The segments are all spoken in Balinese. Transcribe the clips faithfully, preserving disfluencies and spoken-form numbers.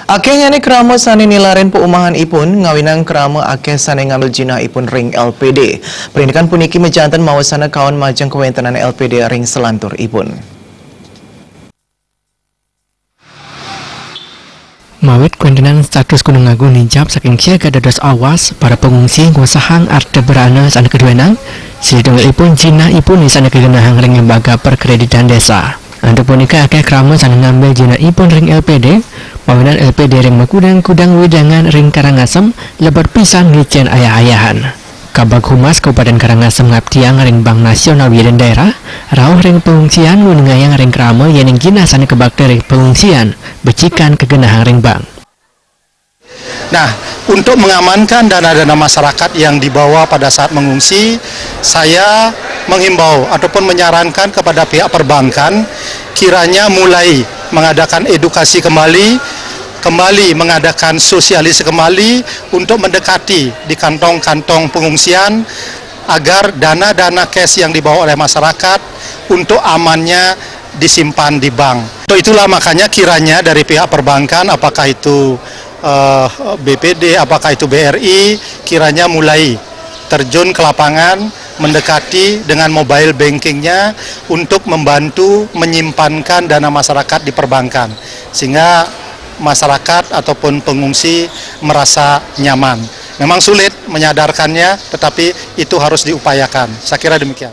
Akéhnyané krama sané nilarain paumahanipun, ngawinang krama akéh sané ngambil jinahipun ring L P D. Parindikan puniki majanten maosana kaon majeng kawéntenan L P D ring salanturipun. Mawit kawéntenan status Gunung Agung nincap saking siaga dados awas, para pangungsi ngosahang arta brana sané kaduénang, silih tunggalipun jinahipun sané kagenahang ring Lembaga Perkreditan Desa. Antuk punika akéh krama sané ngambil jinahipun ring L P D, mawinan L P D ring makudang-kudang wewidangan ring Karangasem lebet pisan ngicén ayah-ayahan. Kabag Humas Kabupatén Karangasem ngaptiang ring Bank Nasional Wiadén Daerah, rauh ring pangungsian nguningayang ring krama yéning jinah sané kabakta ring pangungsian, becikan kagenahang ring bank. Nah, untuk mengamankan dana-dana masyarakat yang dibawa pada saat mengungsi, saya menghimbau ataupun menyarankan kepada pihak perbankan kiranya mulai mengadakan edukasi kembali, kembali mengadakan sosialisasi kembali untuk mendekati di kantong-kantong pengungsian agar dana-dana cash yang dibawa oleh masyarakat untuk amannya disimpan di bank. Untuk itulah makanya kiranya dari pihak perbankan, apakah itu eh, B P D, apakah itu B R I, kiranya mulai terjun ke lapangan, mendekati dengan mobile bankingnya untuk membantu menyimpankan dana masyarakat di perbankan, sehingga masyarakat ataupun pengungsi merasa nyaman. Memang sulit menyadarkannya, tetapi itu harus diupayakan. Saya kira demikian.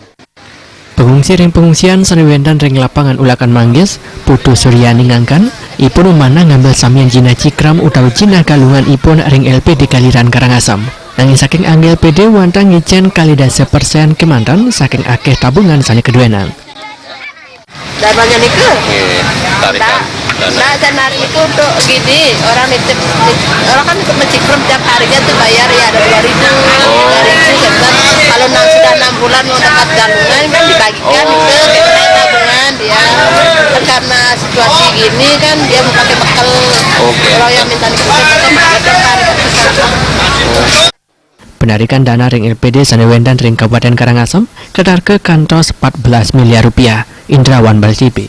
Pangungsi ring pangungsian sané wénten ring Lapangan Ulakan Manggis, Putu Suryani ngangken, ipun manah ngambil samian jinah cikram utawi jinah galunganipun ring L P D Kaliran Karangasem. Nanging saking angga L P D wantah ngicén kalih dasa persén kémanten saking akéh tabungan sané kaduénang. Dananya nika? Nggih, tarikan. Nah, dana. Nah, dana itu untuk gini, orang nitip, orang kan untuk mencikrum tiap harinya tuh bayar ya ada dua ribu, tiga ribu, gitu kan. Kalau enam, sudah enam bulan mau dapat galungan kan dibagikan itu, kita tabungan dia. Kan karena situasi gini kan dia mau pakai bekal. Oke. Kalau yang minta nitip itu kan ada tiap hari. Penarikan dana ring L P D sané wénten ring Kabupatén Karangasem kadarta kantos empat belas miliar rupiah. Indrawan Bal T V.